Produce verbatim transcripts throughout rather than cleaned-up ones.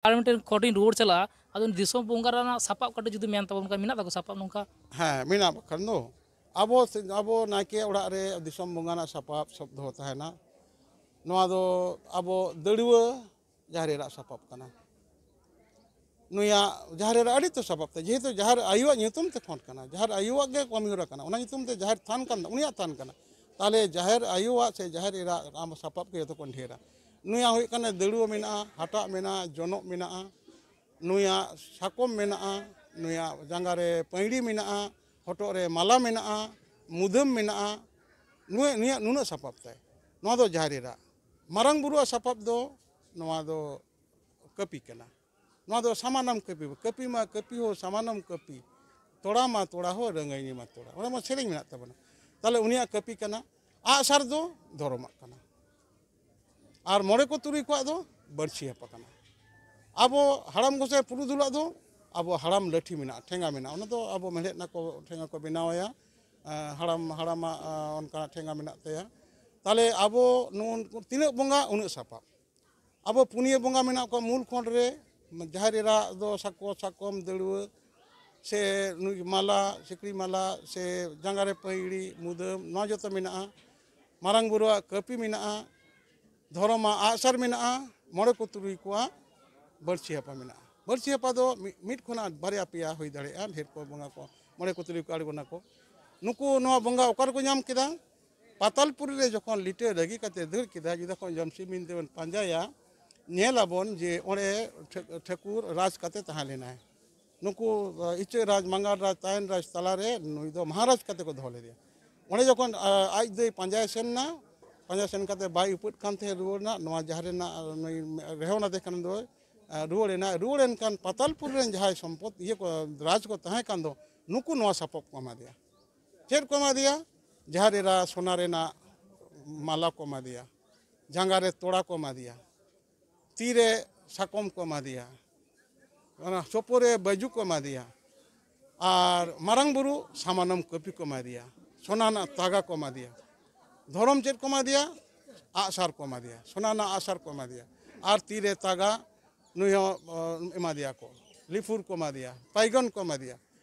ᱟᱨ ᱢᱤᱫᱴᱮᱱ ᱠᱟᱹᱴᱤᱡ ᱨᱩᱣᱟᱹᱲ ᱪᱟᱞᱟᱜᱼᱟ, ᱟᱫᱚ ᱫᱤᱥᱚᱢ ᱵᱚᱸᱜᱟ ᱨᱮᱱᱟᱜ ᱥᱟᱯᱟᱵ ᱠᱟᱹᱴᱤᱡ ᱡᱩᱫᱤ ᱢᱮᱱ ᱛᱟᱵᱚᱱ ᱠᱷᱟᱱ, ᱢᱮᱱᱟᱜ ᱛᱟᱠᱚ ᱥᱟᱯᱟᱵ ᱱᱚᱝᱠᱟ? ᱦᱮᱸ, ᱢᱮᱱᱟᱜ᱾ ᱵᱟᱠᱷᱟᱱ ᱫᱚ ᱟᱵᱚ ᱥᱮ-, ᱟᱵᱚ ᱱᱟᱭᱠᱮ ᱚᱲᱟᱜ ᱨᱮ ᱫᱤᱥᱚᱢ ᱵᱚᱸᱜᱟ ᱨᱮᱱᱟᱜ ᱥᱟᱯᱟᱵ ᱥᱚᱵ ᱫᱚᱦᱚ ᱛᱟᱦᱮᱱᱟ᱾ ᱱᱚᱣᱟ ᱫᱚ ᱟᱵᱚ ᱫᱟᱹᱲᱩᱣᱟᱹ ᱡᱟᱦᱮᱨ ᱮᱨᱟᱜ ᱥᱟᱯᱟᱵ ᱠᱟᱱᱟ᱾ ᱱᱩᱭᱟᱜ ᱡᱟᱦᱮᱨ ᱮᱨᱟ ᱟᱹᱰᱤ ᱛᱚ ᱥᱟᱯᱟᱵ ᱛᱟᱭ, ᱡᱮᱦᱮᱛᱩ ᱡᱟᱦᱮᱨ ᱟᱭᱳᱣᱟᱜ ᱧᱩᱛᱩᱢ ᱛᱮ ᱠᱷᱚᱸᱰ ᱠᱟᱱᱟ, ᱡᱟᱦᱮᱨ ᱟᱭᱳᱣᱟᱜ ᱜᱮ ᱠᱟᱹᱢᱤ ᱦᱚᱨᱟ ᱠᱟᱱᱟ, ᱚᱱᱟ ᱧᱩᱛᱩᱢ ᱛᱮ ᱡᱟᱦᱮᱨ ᱛᱷᱟᱱ ᱠᱟᱱ, ᱩᱱᱤᱭᱟᱜ ᱛᱷᱟᱱ ᱠᱟᱱᱟ᱾ ᱛᱟᱦᱚᱞᱮ ᱡᱟᱦᱮᱨ ᱟᱭᱳᱣᱟᱜ ᱥᱮ ᱡᱟᱦᱮᱨ ᱮᱨᱟ ᱟᱢ ᱥᱟᱯᱟᱵ ᱜᱮ ᱡᱚᱛᱚ ᱠᱷᱚᱱ ᱰᱷᱮᱨᱟ᱾ ᱱᱩᱭᱟᱜ ᱦᱩᱭᱩᱜ ᱠᱟᱱᱟ ᱫᱟᱹᱲᱩᱣᱟᱹ ᱢᱮᱱᱟᱜᱼᱟ, ᱦᱟᱴᱟᱜ ᱢᱮᱱᱟᱜᱼᱟ, ᱡᱚᱱᱚᱜ ᱢᱮᱱᱟᱜᱼᱟ, ᱱᱩᱭᱟᱜ ᱥᱟᱠᱚᱢ ᱢᱮᱱᱟᱜᱼᱟ, ᱱᱩᱭᱟᱜ ᱡᱟᱸᱜᱟ ᱨᱮ ᱯᱟᱹᱭᱲᱤ ᱢᱮᱱᱟᱜᱼᱟ, ᱦᱚᱴᱚᱜ ᱨᱮ ᱢᱟᱞᱟ ᱢᱮᱱᱟᱜᱼᱟ, ᱢᱩᱫᱟᱹᱢ ᱢᱮᱱᱟᱜᱼᱟ, ᱱᱩᱭ, ᱱᱩᱭᱟᱜ ᱱᱩᱱᱟᱹᱜ ᱥᱟᱯᱟᱵ ᱛᱟᱭ᱾ ᱱᱚᱣᱟ ᱫᱚ ᱡᱟᱦᱮᱨ ᱮᱨᱟ᱾ ᱢᱟᱨᱟᱝ ᱵᱩᱨᱩᱣᱟᱜ ᱥᱟᱯᱟᱵ ᱫᱚ ᱱᱚᱣᱟ ᱫᱚ ᱠᱟᱹᱯᱤ ᱠᱟᱱᱟ᱾ ᱱᱚᱣᱟ ᱫᱚ ᱥᱟᱢᱟᱱᱚᱢ ᱠᱟᱹᱯᱤ, ᱠᱟᱹᱯᱤ ᱢᱟ ᱠᱟᱹᱯᱤ ᱦᱚᱸ ᱥᱟᱢᱟᱱᱚᱢ ᱠᱟᱹᱯᱤ, ᱛᱚᱲᱟ ᱢᱟ ᱛᱚᱲᱟ ᱦᱚᱸ ᱨᱟᱹᱝᱜᱟᱹᱭᱱᱤ ᱢᱟ ᱛᱚᱲᱟ, ᱚᱱᱟ ᱢᱟ ᱥᱮᱨᱮᱧ ᱢᱮᱱᱟᱜ ᱛᱟᱵᱚᱱᱟ᱾ ᱛᱟᱦᱚᱞᱮ ᱩᱱᱤᱭᱟᱜ ᱠᱟᱹᱯᱤ ᱠᱟᱱᱟ᱾ ᱟᱜᱼᱥᱟᱨ ᱫᱚ ᱫᱷᱚᱨᱚᱢᱟᱜ ᱠᱟᱱᱟ᱾ ᱟᱨ ᱢᱚᱬᱮ ᱠᱚ ᱛᱩᱨᱩᱭ ᱠᱚᱣᱟᱜ ᱫᱚ ᱵᱟᱹᱲᱥᱤ ᱦᱟᱯᱟ ᱠᱟᱱᱟ᱾ ᱟᱵᱚ ᱦᱟᱲᱟᱢ ᱜᱚᱸᱥᱟᱭ ᱯᱩᱨᱩᱫᱷᱩᱞᱟᱜ ᱫᱚ ᱟᱵᱚ ᱦᱟᱲᱟᱢ ᱞᱟᱹᱴᱷᱤ ᱢᱮᱱᱟᱜᱼᱟ, ᱴᱷᱮᱸᱜᱟ ᱢᱮᱱᱟᱜᱼᱟ, ᱚᱱᱟ ᱫᱚ ᱟᱵᱚ ᱢᱮᱲᱦᱮᱫ ᱨᱮᱱᱟᱜ ᱠᱚ ᱴᱷᱮᱸᱜᱟ ᱠᱚ ᱵᱮᱱᱟᱣ ᱟᱭᱟ᱾ ᱮᱸ, ᱦᱟᱲᱟᱢ, ᱦᱟᱲᱟᱢᱟᱜ, ᱮᱸ, ᱚᱱᱠᱟᱱᱟᱜ ᱴᱷᱮᱸᱜᱟ ᱢᱮᱱᱟᱜ ᱛᱟᱭᱟ᱾ ᱛᱟᱦᱚᱞᱮ ᱟᱵᱚ ᱱᱩᱱᱠᱩ ᱛᱤᱱᱟᱹᱜ ᱵᱚᱸᱜᱟ, ᱩᱱᱟᱹᱜ ᱥᱟᱯᱟᱵ᱾ ᱟᱵᱚ ᱯᱩᱱᱭᱟᱹ ᱵᱚᱸᱜᱟ ᱢᱮᱱᱟᱜ ᱠᱚᱣᱟ ᱢᱩᱞ ᱠᱷᱚᱸᱰ ᱨᱮ, ᱡᱟᱦᱮᱨ ᱮᱨᱟ ᱫᱚ ᱥᱟᱠᱚ, ᱥᱟᱠᱚᱢ, ᱫᱟᱹᱲᱩᱣᱟᱹ ᱥᱮ ᱱᱩᱭ ᱢᱟᱞᱟ, ᱥᱤᱠᱲᱤ ᱢᱟᱞᱟ ᱥᱮ ᱡᱟᱸᱜᱟ ᱨᱮ ᱯᱟᱹᱭᱲᱤ, ᱢᱩᱫᱟᱹᱢ, ᱱᱚᱣᱟ ᱡᱚᱛᱚ ᱢᱮᱱᱟᱜᱼᱟ᱾ ᱢᱟᱨᱟᱝ ᱵᱩᱨᱩᱣᱟᱜ ᱠᱟᱹᱯᱤ ᱢᱮᱱᱟᱜᱼᱟ, ᱫᱷᱚᱨᱚᱢᱟᱜ ᱟᱜᱼᱥᱟᱨ ᱢᱮᱱᱟᱜᱼᱟ, ᱢᱚᱬᱮ ᱠᱚ ᱛᱩᱨᱩᱭ ᱠᱚᱣᱟᱜ ᱵᱟᱹᱲᱥᱤ ᱦᱟᱯᱟ ᱢᱮᱱᱟᱜᱼᱟ᱾ ᱵᱟᱹᱲᱥᱤ ᱦᱟᱯᱟ ᱫᱚ ᱢᱤᱫ, ᱢᱤᱫ ᱠᱷᱚᱱᱟᱜ ᱵᱟᱨᱭᱟ ᱯᱮᱭᱟ ᱦᱩᱭ ᱫᱟᱲᱮᱭᱟᱜᱼᱟ, ᱰᱷᱮᱨ ᱠᱚ ᱵᱚᱸᱜᱟ ᱠᱚ, ᱢᱚᱬᱮ ᱠᱚ ᱛᱩᱨᱩᱭ ᱠᱚ ᱟᱬᱜᱚᱱᱟᱠᱚ᱾ ᱱᱩᱠᱩ ᱱᱚᱣᱟ ᱵᱚᱸᱜᱟ ᱚᱠᱟ ᱨᱮᱠᱚ ᱧᱟᱢ ᱠᱮᱫᱟ? ᱯᱟᱛᱟᱞᱯᱩᱨᱤ ᱨᱮ ᱡᱚᱠᱷᱚᱱ ᱞᱤᱴᱟᱹ ᱨᱟᱹᱜᱤ ᱠᱟᱛᱮ ᱫᱟᱹᱲ ᱠᱮᱫᱟ, ᱡᱩᱫᱤ ᱠᱷᱚᱱ ᱡᱚᱢᱥᱤᱢ ᱵᱤᱱ ᱛᱮᱵᱚᱱ ᱯᱟᱸᱡᱟᱭᱟ, ᱧᱮᱞ ᱟᱵᱚᱱ ᱡᱮ ᱚᱸᱰᱮ ᱴᱷᱟᱹ-, ᱴᱷᱟᱹᱠᱩᱨ ᱨᱟᱡᱽ ᱠᱟᱛᱮ ᱛᱟᱦᱮᱸ ᱞᱮᱱᱟᱭ᱾ ᱱᱩᱠᱩ, ᱟᱸ, ᱤᱪᱟᱹᱜ ᱨᱟᱡᱽ, ᱢᱟᱸᱜᱟᱲ ᱨᱟᱡᱽ, ᱛᱟᱭᱮᱱ ᱨᱟᱡᱽ ᱛᱟᱞᱟᱨᱮ ᱱᱩᱭ ᱫᱚ ᱢᱚᱦᱟᱨᱟᱡᱽ ᱠᱟᱛᱮ ᱠᱚ ᱫᱚᱦᱚ ᱞᱮᱫᱮᱭᱟ᱾ ᱚᱸᱰᱮ ᱡᱚᱠᱷᱚᱱ, ᱟᱸ, ᱟᱡ ᱫᱟᱹᱭ ᱯᱟᱸᱡᱟᱭ ᱥᱮᱱ ᱮᱱᱟ, ᱯᱟᱸᱡᱟ ᱥᱮᱱ ᱠᱟᱛᱮ ᱵᱟᱭ ᱩᱯᱟᱹᱫ ᱠᱟᱱ ᱛᱟᱦᱮᱸᱫ ᱨᱩᱣᱟᱹᱲ ᱮᱱᱟ, ᱱᱚᱣᱟ ᱡᱟᱦᱮᱨ ᱨᱮᱱᱟᱜ, ᱟᱸ, ᱱᱩᱭ ᱨᱮᱦᱚᱸ ᱱᱟᱫᱮ ᱠᱷᱟᱱ ᱫᱚ, ᱟᱸ, ᱨᱩᱣᱟᱹᱲ ᱮᱱᱟ᱾ ᱨᱩᱣᱟᱹᱲ ᱮᱱᱠᱷᱟᱱ ᱯᱟᱛᱟᱞᱯᱩᱨ ᱨᱮᱱ ᱡᱟᱦᱟᱸᱭ ᱥᱚᱢᱯᱚᱫ, ᱤᱭᱟᱹ ᱠᱚ, ᱨᱟᱡᱽ ᱠᱚ ᱛᱟᱦᱮᱸ ᱠᱟᱱ ᱫᱚ, ᱱᱩᱠᱩ ᱱᱚᱣᱟ ᱥᱟᱯᱟᱵ ᱠᱚ ᱮᱢᱟ ᱫᱮᱭᱟ᱾ ᱪᱮᱫ ᱠᱚ ᱮᱢᱟ ᱫᱮᱭᱟ? ᱡᱟᱦᱮᱨ ᱮᱨᱟ ᱥᱚᱱᱟ ᱨᱮᱱᱟᱜ ᱢᱟᱞᱟ ᱠᱚ ᱮᱢᱟ ᱫᱮᱭᱟ, ᱡᱟᱸᱜᱟ ᱨᱮ ᱛᱚᱲᱟ ᱠᱚ ᱮᱢᱟ ᱫᱮᱭᱟ, ᱛᱤ ᱨᱮ ᱥᱟᱠᱚᱢ ᱠᱚ ᱮᱢᱟ ᱫᱮᱭᱟ, ᱚᱱᱟ ᱥᱚᱯᱚ ᱨᱮ ᱵᱟᱹᱡᱩ ᱠᱚ ᱮᱢᱟ ᱫᱮᱭᱟ, ᱟᱨ ᱢᱟᱨᱟᱝ ᱵᱩᱨᱩ ᱥᱟᱢᱟᱱᱚᱢ ᱠᱟᱹᱯᱤ ᱠᱚ ᱮᱢᱟ ᱫᱮᱭᱟ, ᱥᱚᱱᱟ ᱨᱮᱱᱟᱜ ᱛᱟᱜᱟ ᱠᱚ ᱮᱢᱟ ᱫᱮᱭᱟ᱾ ᱫᱷᱚᱨᱚᱢ ᱪᱮᱫ ᱠᱚ ᱮᱢᱟ ᱫᱮᱭᱟ? ᱟᱜᱼᱥᱟᱨ ᱠᱚ ᱮᱢᱟ ᱫᱮᱭᱟ, ᱥᱚᱱᱟ ᱨᱮᱱᱟᱜ ᱟᱜᱼᱥᱟᱨ ᱠᱚ ᱮᱢᱟ ᱫᱮᱭᱟ, ᱟᱨ ᱛᱤ ᱨᱮ ᱛᱟᱜᱟ, ᱱᱩᱭ ᱦᱚᱸ ᱮᱢᱟ ᱫᱮᱭᱟ ᱠᱚ, ᱞᱤᱯᱷᱩᱨ ᱠᱚ ᱮᱢᱟ ᱫᱮᱭᱟ, ᱯᱟᱭᱜᱚᱱ ᱠᱚ ᱮᱢᱟ ᱫᱮᱭᱟ᱾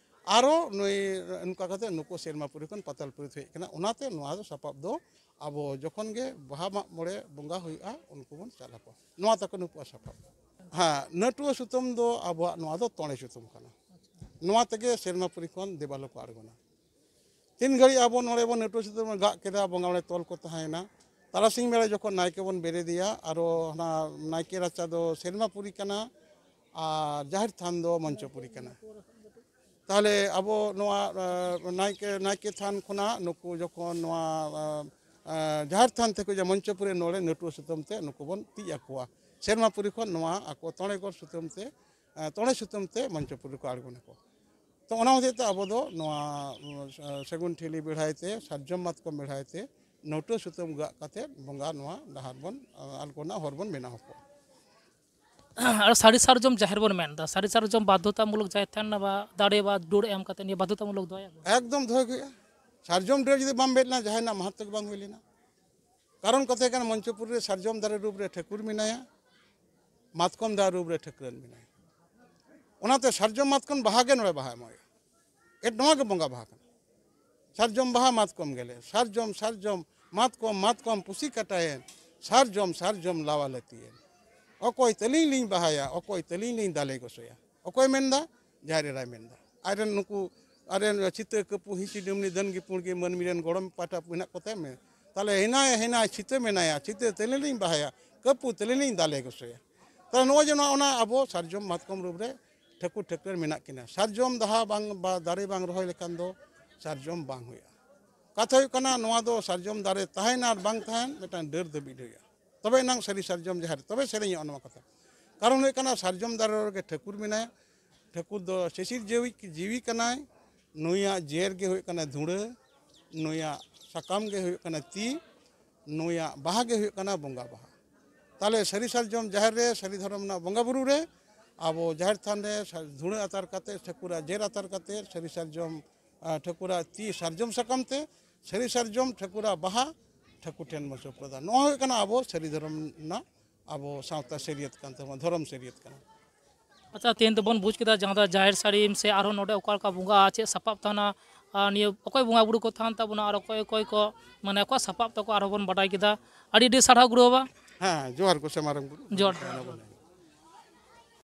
ᱟᱨᱚ ᱱᱩᱭ ᱱᱚᱝᱠᱟ ᱠᱟᱛᱮ ᱱᱩᱠᱩ ᱥᱮᱨᱢᱟᱯᱩᱨᱤ ᱠᱷᱚᱱ ᱯᱟᱛᱟᱞᱯᱩᱨᱤ ᱦᱮᱡ ᱠᱟᱱᱟ᱾ ᱚᱱᱟᱛᱮ ᱱᱚᱣᱟ ᱫᱚ ᱥᱟᱯᱟᱵ ᱫᱚ ᱟᱵᱚ ᱡᱚᱠᱷᱚᱱ ᱜᱮ ᱵᱟᱦᱟ ᱢᱟᱜ ᱢᱚᱬᱮ ᱵᱚᱸᱜᱟ ᱦᱩᱭᱩᱜᱼᱟ, ᱩᱱᱠᱩ ᱵᱚᱱ ᱪᱟᱞ ᱟᱠᱚᱣᱟ᱾ ᱱᱚᱣᱟ ᱛᱟᱠᱚ ᱱᱩᱠᱩᱣᱟᱜ ᱥᱟᱯᱟᱵ᱾ ᱦᱮᱸ, ᱱᱟᱹᱴᱩᱣᱟᱹ ᱥᱩᱛᱟᱹᱢ ᱫᱚ ᱟᱵᱚᱣᱟᱜ ᱱᱚᱣᱟ ᱫᱚ ᱛᱚᱬᱮ ᱥᱩᱛᱟᱹᱢ ᱠᱟᱱᱟ᱾ ᱱᱚᱣᱟ ᱛᱮᱜᱮ ᱥᱮᱨᱢᱟᱯᱩᱨᱤ ᱠᱷᱚᱱ ᱫᱮᱵᱟᱞᱳᱠ ᱠᱚ ᱟᱬᱜᱚᱱᱟ᱾ ᱛᱤᱱ ᱜᱷᱟᱹᱲᱤᱡ ᱟᱵᱚ ᱱᱚᱰᱮ ᱵᱚᱱ ᱱᱟᱹᱴᱩᱣᱟᱹ ᱥᱩᱛᱟᱹᱢ ᱵᱚᱱ ᱜᱟᱜ ᱠᱮᱫᱟ, ᱵᱚᱸᱜᱟ ᱚᱸᱰᱮ ᱛᱚᱞ ᱠᱚ ᱛᱟᱦᱮᱸᱭᱮᱱᱟ᱾ ᱛᱟᱨᱟᱥᱤᱧ ᱵᱮᱲᱟ ᱡᱚᱠᱷᱚᱱ ᱱᱟᱭᱠᱮ ᱵᱚᱱ ᱵᱮᱨᱮᱫᱮᱭᱟ, ᱟᱨᱚ ᱦᱟᱱᱟ ᱱᱟᱭᱠᱮ ᱨᱟᱪᱟ ᱫᱚ ᱥᱮᱨᱢᱟᱯᱩᱨᱤ ᱠᱟᱱᱟ ᱟᱨ ᱡᱟᱦᱮᱨ ᱛᱷᱟᱱ ᱫᱚ ᱢᱚᱧᱪᱚᱯᱩᱨᱤ ᱠᱟᱱᱟ᱾ ᱛᱟᱦᱚᱞᱮ ᱟᱵᱚ ᱱᱚᱣᱟ, ᱮ, ᱱᱟᱭᱠᱮ, ᱱᱟᱭᱠᱮ ᱛᱷᱟᱱ ᱠᱷᱚᱱᱟᱜ ᱱᱩᱠᱩ ᱡᱚᱠᱷᱚᱱ ᱱᱚᱣᱟ, ᱮ, ᱮ, ᱡᱟᱦᱮᱨ ᱛᱷᱟᱱ ᱛᱮᱠᱚ ᱡᱮ ᱢᱚᱧᱪᱚᱯᱩᱨᱤ ᱱᱚᱰᱮ ᱱᱟᱹᱴᱩᱣᱟᱹ ᱥᱩᱛᱟᱹᱢ ᱛᱮ ᱱᱩᱠᱩ ᱵᱚᱱ ᱛᱤᱡ ᱟᱠᱚᱣᱟ᱾ ᱥᱮᱨᱢᱟᱯᱩᱨᱤ ᱠᱷᱚᱱ ᱱᱚᱣᱟ ᱟᱠᱚ ᱛᱚᱬᱮ ᱜᱚᱲ ᱥᱩᱛᱟᱹᱢ ᱛᱮ, ᱮ, ᱛᱚᱬᱮ ᱥᱩᱛᱟᱹᱢ ᱛᱮ ᱢᱚᱧᱪᱚᱯᱩᱨᱤ ᱠᱚ ᱟᱬᱜᱚᱱᱟᱠᱚ᱾ ᱛᱚ ᱚᱱᱟ ᱦᱚᱛᱮᱡ ᱛᱮ ᱟᱵᱚ ᱫᱚ ᱱᱚᱣᱟ, ᱩᱸ, ᱥᱟᱹᱜᱩᱱ ᱴᱷᱤᱞᱤ ᱵᱮᱲᱦᱟᱭ ᱛᱮ, ᱥᱟᱨᱡᱚᱢ ᱢᱟᱛᱠᱚᱢ ᱵᱮᱲᱦᱟᱭ ᱛᱮ, ᱱᱟᱹᱴᱩᱣᱟᱹ ᱥᱩᱛᱟᱹᱢ ᱜᱟᱜ ᱠᱟᱛᱮ ᱵᱚᱸᱜᱟ ᱱᱚᱣᱟ ᱰᱟᱦᱟᱨ ᱵᱚᱱ, ᱟᱸ, ᱟᱬᱜᱚᱱᱟ, ᱦᱚᱨ ᱵᱚᱱ ᱵᱮᱱᱟᱣ ᱟᱠᱚᱣᱟ᱾ ᱟᱨ ᱥᱟᱹᱨᱤ ᱥᱟᱨᱡᱚᱢ ᱡᱟᱦᱮᱨ ᱵᱚᱱ ᱢᱮᱱ ᱮᱫᱟ, ᱥᱟᱹᱨᱤ ᱥᱟᱨᱡᱚᱢ ᱵᱟᱫᱽᱫᱷᱚᱛᱟᱢᱩᱞᱚᱠ ᱡᱟᱦᱮᱨ ᱛᱷᱟᱱ ᱨᱮᱱᱟᱜ ᱵᱟ ᱫᱟᱲᱮ ᱵᱟ ᱰᱟᱹᱨ ᱮᱢ ᱠᱟᱛᱮ ᱱᱤᱭᱟᱹ ᱵᱟᱫᱽᱫᱷᱚᱛᱟᱢᱩᱞᱚᱠ ᱫᱚᱦᱚᱭ ᱟᱵᱚ᱾ ᱮᱠᱫᱚᱢ ᱫᱚᱦᱚᱭ ᱜᱮ ᱦᱩᱭᱩᱜᱼᱟ᱾ ᱥᱟᱨᱡᱚᱢ ᱰᱟᱹᱨ ᱡᱩᱫᱤ ᱵᱟᱢ ᱵᱮᱫ ᱞᱮᱱᱟ, ᱡᱟᱦᱟᱸᱭ ᱨᱮᱱᱟᱜ ᱢᱟᱦᱟᱛᱢᱚ ᱜᱮ ᱵᱟᱝ ᱦᱩᱭ ᱞᱮᱱᱟ᱾ ᱠᱟᱨᱚᱱ ᱠᱟᱛᱷᱟ ᱠᱟᱱᱟ, ᱢᱚᱧᱪᱚᱯᱩᱨᱤ ᱨᱮ ᱥᱟᱨᱡᱚᱢ ᱫᱟᱨᱮ ᱨᱩᱯ ᱨᱮ ᱴᱷᱟᱹᱠᱩᱨ ᱢᱮᱱᱟᱭᱟ, ᱢᱟᱛᱠᱚᱢ ᱫᱟᱨᱮ ᱨᱩᱯ ᱨᱮ ᱴᱷᱟᱹᱠᱨᱟᱹᱱ ᱢᱮᱱᱟᱭᱟ᱾ ᱚᱱᱟᱛᱮ ᱥᱟᱨᱡᱚᱢ ᱢᱟᱛᱠᱚᱢ ᱵᱟᱦᱟ ᱜᱮ ᱱᱚᱰᱮ ᱵᱟᱦᱟ ᱮᱢᱚᱜ ᱦᱩᱭᱩᱜᱼᱟ᱾ ᱮ, ᱱᱚᱣᱟ ᱜᱮ ᱵᱚᱸᱜᱟ ᱵᱟᱦᱟ ᱠᱟᱱᱟ᱾ ᱥᱟᱨᱡᱚᱢ ᱵᱟᱦᱟ ᱢᱟᱛᱠᱚᱢ ᱜᱮᱞᱮ, ᱥᱟᱨᱡᱚᱢ, ᱥᱟᱨᱡᱚᱢ, ᱢᱟᱛᱠᱚᱢ, ᱢᱟᱛᱠᱚᱢ ᱯᱩᱥᱤ ᱠᱟᱴᱟᱭᱮᱱ, ᱥᱟᱨᱡᱚᱢ, ᱥᱟᱨᱡᱚᱢ ᱞᱟᱣᱟ ᱞᱟᱹᱛᱤᱭᱮᱱ᱾ ᱚᱠᱚᱭ ᱛᱟᱹᱞᱤᱧ ᱞᱤᱧ ᱵᱟᱦᱟᱭᱟ, ᱚᱠᱚᱭ ᱛᱟᱹᱞᱤᱧ ᱞᱤᱧ ᱫᱟᱞᱮ ᱜᱚᱥᱚᱭᱟ? ᱚᱠᱚᱭ ᱢᱮᱱᱫᱟ? ᱡᱟᱦᱮᱨ ᱮᱨᱟᱭ ᱢᱮᱱᱫᱟ᱾ ᱟᱡᱨᱮᱱ ᱱᱩᱠᱩ, ᱟᱡᱨᱮᱱ ᱪᱷᱤᱛᱟᱹ, ᱠᱟᱹᱯᱩ, ᱦᱤᱸᱥᱤ, ᱰᱩᱢᱱᱤ, ᱫᱟᱹᱱᱜᱤ, ᱯᱩᱸᱲᱜᱤ, ᱢᱟᱹᱱᱢᱤ ᱨᱮᱱ ᱜᱚᱲᱚᱢ ᱯᱟᱦᱴᱟ ᱢᱮᱱᱟᱜ ᱠᱚᱛᱮ ᱢᱮ᱾ ᱛᱟᱦᱞᱮ ᱦᱮᱱᱟᱭ, ᱦᱮᱱᱟᱭ, ᱪᱷᱤᱛᱟᱹ ᱢᱮᱱᱟᱭᱟ, ᱪᱷᱤᱛᱟᱹ ᱛᱟᱹᱞᱤᱧ ᱞᱤᱧ ᱵᱟᱦᱟᱭᱟ, ᱠᱟᱹᱯᱩ ᱛᱟᱹᱞᱤᱧ ᱞᱤᱧ ᱫᱟᱞᱮ ᱜᱚᱥᱚᱭᱟ᱾ ᱛᱟᱦᱞᱮ ᱱᱚᱜᱼᱚᱭ ᱡᱮ ᱱᱚᱣᱟ, ᱚᱱᱟ ᱟᱵᱚ ᱥᱟᱨᱡᱚᱢ ᱢᱟᱛᱠᱚᱢ ᱨᱩᱯ ᱨᱮ ᱴᱷᱟᱹᱠᱩᱨ ᱴᱷᱟᱹᱠᱨᱟᱹᱱ ᱢᱮᱱᱟᱜ ᱠᱤᱱᱟ᱾ ᱥᱟᱨᱡᱚᱢ ᱵᱟᱦᱟ ᱵᱟᱝ, ᱵᱟ, ᱫᱟᱨᱮ ᱵᱟᱝ ᱨᱚᱦᱚᱭ ᱞᱮᱠᱷᱟᱱ ᱫᱚ ᱥᱟᱨᱡᱚᱢ ᱵᱟᱝ ᱦᱩᱭᱩᱜᱼᱟ᱾ ᱠᱟᱛᱷᱟ ᱦᱩᱭᱩᱜ ᱠᱟᱱᱟ, ᱱᱚᱣᱟ ᱫᱚ ᱥᱟᱨᱡᱚᱢ ᱫᱟᱨᱮ ᱛᱟᱦᱮᱱᱟ ᱟᱨ ᱵᱟᱝ ᱛᱟᱦᱮᱱ, ᱢᱤᱫᱴᱟᱝ ᱰᱟᱹᱨ ᱫᱚ ᱵᱤᱫ ᱦᱩᱭᱩᱜᱼᱟ᱾ ᱛᱚᱵᱮ ᱮᱱᱟᱝ ᱥᱟᱹᱨᱤ ᱥᱟᱨᱡᱚᱢ ᱡᱟᱦᱮᱨ, ᱛᱚᱵᱮ ᱥᱮᱨᱮᱧᱚᱜᱼᱟ ᱱᱚᱣᱟ ᱠᱟᱛᱷᱟ᱾ ᱠᱟᱨᱚᱱ ᱦᱩᱭᱩᱜ ᱠᱟᱱᱟ, ᱥᱟᱨᱡᱚᱢ ᱫᱟᱨᱮ ᱨᱮᱜᱮ ᱴᱷᱟᱹᱠᱩᱨ ᱢᱮᱱᱟᱭᱟ᱾ ᱴᱷᱟᱹᱠᱩᱨ ᱫᱚ ᱥᱤᱥᱤᱨ ᱡᱤᱣᱤ, ᱡᱤᱣᱤ ᱠᱟᱱᱟᱭ᱾ ᱱᱩᱭᱟᱜ ᱡᱮᱨ ᱜᱮ ᱦᱩᱭᱩᱜ ᱠᱟᱱᱟ ᱫᱷᱩᱲᱟᱹ, ᱱᱩᱭᱟᱜ ᱥᱟᱠᱟᱢ ᱜᱮ ᱦᱩᱭᱩᱜ ᱠᱟᱱᱟ ᱛᱤ, ᱱᱩᱭᱟᱜ ᱵᱟᱦᱟ ᱜᱮ ᱦᱩᱭᱩᱜ ᱠᱟᱱᱟ ᱵᱚᱸᱜᱟ ᱵᱟᱦᱟ᱾ ᱛᱟᱦᱞᱮ ᱥᱟᱹᱨᱤ ᱥᱟᱨᱡᱚᱢ ᱡᱟᱦᱮᱨ ᱨᱮ, ᱥᱟᱹᱨᱤ ᱫᱷᱚᱨᱚᱢ ᱨᱮᱱᱟᱜ ᱵᱚᱸᱜᱟ ᱵᱩᱨᱩ ᱨᱮ, ᱟᱵᱚ ᱡᱟᱦᱮᱨ ᱛᱷᱟᱱ ᱨᱮ ᱥᱟ-, ᱫᱷᱩᱲᱟᱹ ᱟᱛᱟᱨ ᱠᱟᱛᱮ, ᱴᱷᱟᱹᱠᱩᱨᱟᱜ ᱡᱮᱨ ᱟᱛᱟᱨ ᱠᱟᱛᱮ, ᱥᱟᱹᱨᱤ ᱥᱟᱨᱡᱚᱢ, ᱟ, ᱴᱷᱟᱹᱠᱩᱨᱟᱜ ᱛᱤ ᱥᱟᱨᱡᱚᱢ ᱥᱟᱠᱟᱢ ᱛᱮ, ᱥᱟᱹᱨᱤ ᱥᱟᱨᱡᱚᱢ ᱴᱷᱟᱹᱠᱩᱨᱟᱜ ᱵᱟᱦᱟ, ᱴᱷᱟᱹᱠᱩᱨ ᱴᱷᱮᱱ ᱵᱚᱱ ᱥᱩᱯᱨᱚᱫᱟ᱾ ᱱᱚᱣᱟ ᱦᱩᱭᱩᱜ ᱠᱟᱱᱟ ᱟᱵᱚ ᱥᱟᱹᱨᱤ ᱫᱷᱚᱨᱚᱢ ᱨᱮᱱᱟᱜ ᱟᱵᱚ ᱥᱟᱶᱛᱟ ᱥᱟᱹᱨᱤᱭᱟᱹᱛ ᱠᱟᱱ ᱛᱟᱵᱚᱱᱟ, ᱫᱷᱚᱨᱚᱢ ᱥᱟᱹᱨᱤᱭᱟᱹᱛ ᱠᱟᱱᱟ᱾ ᱟᱪᱪᱷᱟ, ᱛᱮᱦᱮᱧ ᱫᱚᱵᱚᱱ ᱵᱩᱡᱽ ᱠᱮᱫᱟ ᱡᱟᱦᱟᱸ ᱫᱚ ᱡᱟᱦᱮᱨ ᱥᱟᱹᱲᱤᱢ ᱥᱮ ᱟᱨᱦᱚᱸ ᱱᱚᱰᱮ ᱚᱠᱟ ᱞᱮᱠᱟ ᱵᱚᱸᱜᱟᱜᱼᱟ, ᱪᱮᱫ ᱥᱟᱯᱟᱵ ᱛᱟᱦᱮᱱᱟ, ᱟᱨ ᱱᱤᱭᱟᱹ ᱚᱠᱚᱭ ᱵᱚᱸᱜᱟ ᱵᱩᱨᱩ ᱠᱚ ᱛᱟᱦᱮᱱ ᱛᱟᱵᱚᱱᱟ ᱟᱨ ᱚᱠᱚᱭ ᱚᱠᱚᱭ ᱠᱚ, ᱢᱟᱱᱮ ᱚᱠᱟ ᱥᱟᱯᱟᱵ ᱛᱟᱠᱚ ᱟᱨᱦᱚᱸ ᱵᱚᱱ ᱵᱟᱰᱟᱭ ᱠᱮᱫᱟ᱾ ᱟᱹᱰᱤ ᱟᱹᱰᱤ ᱥᱟᱨᱦᱟᱣ ᱜᱩᱨᱩ ᱵᱟᱵᱟ᱾ ᱦᱮᱸ, ᱡᱚᱦᱟᱨ ᱜᱚᱸᱥᱟᱭ ᱢᱟᱨᱟᱝ ᱵᱩᱨᱩ᱾ ᱡᱚᱦᱟᱨ᱾